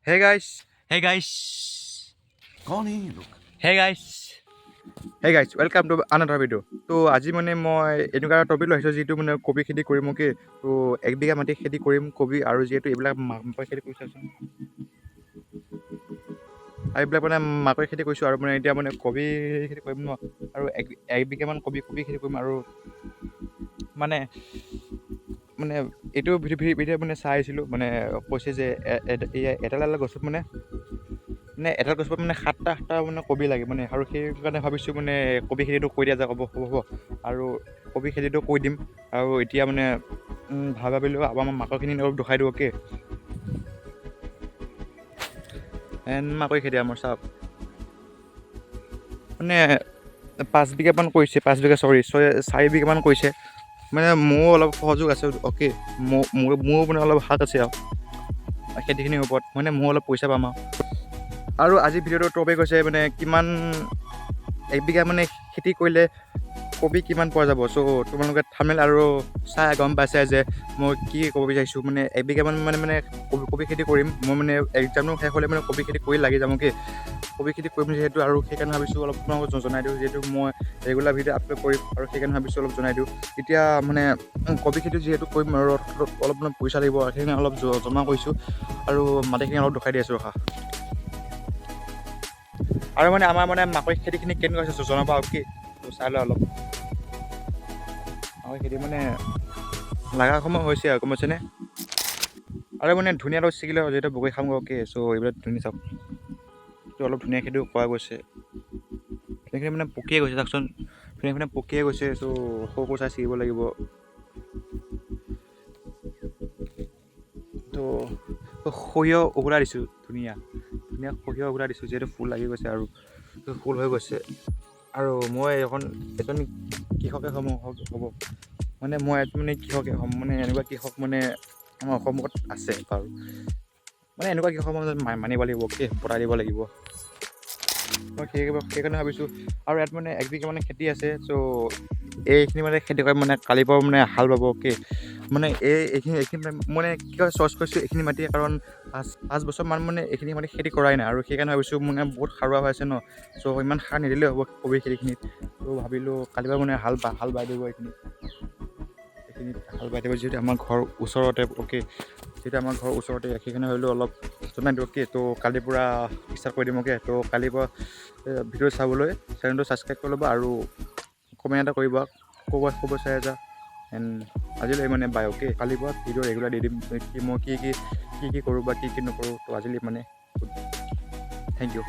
Hey guys. Hey guys. कौन है ये लोग? Hey guys. Hey guys, welcome to another video. তো আজি মানে মই এনেকুৱা এটা টপিক লৈ আহিছোঁ, যিটো মানে কবি খেতি কৰিম, অ'কে। তো 1 বিঘা মাটি খেতি কৰিম কবি। আৰু যিহেতু এইবিলাক মাকৈ খেতি কৰিছোঁ আৰু এইবিলাক মানে মাকৈ খেতি কৰিছোঁ আৰু মানে এতিয়া মানে কবি খেতি কৰিম ন। আৰু এক বিঘামান কবি খেতি কৰিম। আৰু মানে মানে এইটো ভিডিঅ' মানে চাই আহিছিলোঁ, মানে কৈছে যে এডাল এডাল গছত মানে মানে এডাল গছত মানে সাতটা সাতটা মানে কবি লাগে মানে। আৰু সেইকাৰণে ভাবিছোঁ মানে কবি খেতিটো কৰি দিয়া যাওক, হ'ব হ'ব। আৰু কবি খেতিটো কৰি দিম। আৰু এতিয়া মানে ভাবিলোঁ আমাৰ মাকৈখিনি অলপ দেখাই দিওঁ, অ'কে। এণ্ড মাকৈ খেতি আমাৰ চাওক, মানে 5 বিঘামান কৰিছে, 5 বিঘা, চৰি, ছয় 4 বিঘামান কৰিছে। মানে মোৰো অলপ সহযোগ আছে, অ'কে। মোৰো মানে অলপ হাত আছে আৰু খেতিখিনিৰ ওপৰত, মানে ময়ো অলপ পইচা পাম আৰু আজি ভিডিঅ'টোৰ টপিক হৈছে মানে কিমান 1 বিঘা মানে খেতি কৰিলে কবি কিমান পোৱা যাব। চ' তোমালোকে থাম্বনেইল আৰু চাই গম পাইছে যে মই কি ক'ব বিচাৰিছোঁ। মানে 1 বিঘামান মানে মানে কবি খেতি কৰিম মই। মানে এক্সামটো শেষ হ'লে মানে কবি খেতি কৰি লাগি যাম, অ'কে। কবি খেতি কৰিম যিহেতু, আৰু সেইকাৰণে ভাবিছোঁ অলপ তোমালোকক জনাই দিওঁ, যিহেতু মই ৰেগুলাৰ ভিডিঅ' আপলোড কৰিম আৰু সেইকাৰণে ভাবিছোঁ অলপ জনাই দিওঁ। এতিয়া মানে কবি খেতি যিহেতু কৰিম আৰু অলপ অলপ মানে পইচা লাগিব, সেইকাৰণে অলপ জমা কৰিছোঁ। আৰু মাটিখিনি অলপ দেখাই দি আছোঁ, ৰখা। আৰু মানে আমাৰ মানে মাকৈ খেতিখিনি কেনেকুৱা হৈছে জনাবা, অ'কে। চাই লোৱা অলপ। মাকৈ খেতি মানে লগা সময় হৈছে আৰু, গম পাইছেনে? আৰু মানে ধুনীয়া অলপ ছিগিলে যিহেতু বগৰী খামগৈ, অ'কে। চ' এইবিলাক ধুনীয়া চাওক, এইটো অলপ ধুনীয়া খেতিও কৰা গৈছে। ধুনীয়াখিনি মানে পকিয়ে গৈছে, চাওকচোন, ধুনীয়া মানে পকিয়ে গৈছে। চ' সৰু সৰু চাই ছিগিব লাগিব। তো সৰিয়হ উঘলাই দিছোঁ, ধুনীয়া ধুনীয়া সৰিয়হ উঘলাই দিছোঁ, যিহেতু ফুল লাগি গৈছে আৰু ফুল হৈ গৈছে। আৰু মই এখন এজন কৃষকে হ'ব মানে মই এজন মানে কৃষকে হ'ম। মানে এনেকুৱা কৃষক মানে আমাৰ অসমত আছে বাৰু। মানে এনেকুৱা কৃষক মানিব লাগিব, অ'কে, বঁটা দিব লাগিব। মই সেইকাৰণে ভাবিছোঁ। আৰু ইয়াত মানে 1 বিঘা মানে খেতি আছে। চ' এইখিনি মানে খেতি কৰি মানে কালিৰ পৰা মানে হাল বাব, অ'কে। মানে এইখিনি মানে কি কয়, চইচ কৰিছোঁ এইখিনি মাটি, কাৰণ 5 5 বছৰমান মানে এইখিনি মাটি খেতি কৰাই নাই। আৰু সেইকাৰণে ভাবিছোঁ মানে বহুত সাৰুৱা হৈ আছে ন, চ' ইমান সাৰ নিদিলেও হ'ব কবি খেতিখিনিত। ত' ভাবিলোঁ কালিৰ পৰা মানে হাল বাই দিব এইখিনিত। এইখিনিত হাল বাই দিব, যিহেতু আমাৰ ঘৰ ওচৰতে, অ'কে। যিহেতু আমাৰ ঘৰ ওচৰতে, সেইকাৰণে ভাবিলোঁ অলপ জনাই দিওঁ, অ'কে। ত' কালিৰ পৰা ষ্টাৰ্ট কৰি দিম, অ'কে। ত' কালিৰ পৰা ভিডিঅ' চাবলৈ চেনেলটো ছাবস্ক্ৰাইব কৰি ল'ব আৰু কমেণ্ট এটা কৰিব, ক'ব ক'ব চাই আছা। এণ্ড আজিলৈ মানে বাই, অ'কে। কালিৰ পৰা ভিডিঅ' ৰেগুলাৰ দি দিম, কি মই কি কি কি কি কৰোঁ বা কি কি নকৰোঁ। ত' আজিলৈ মানে thank U.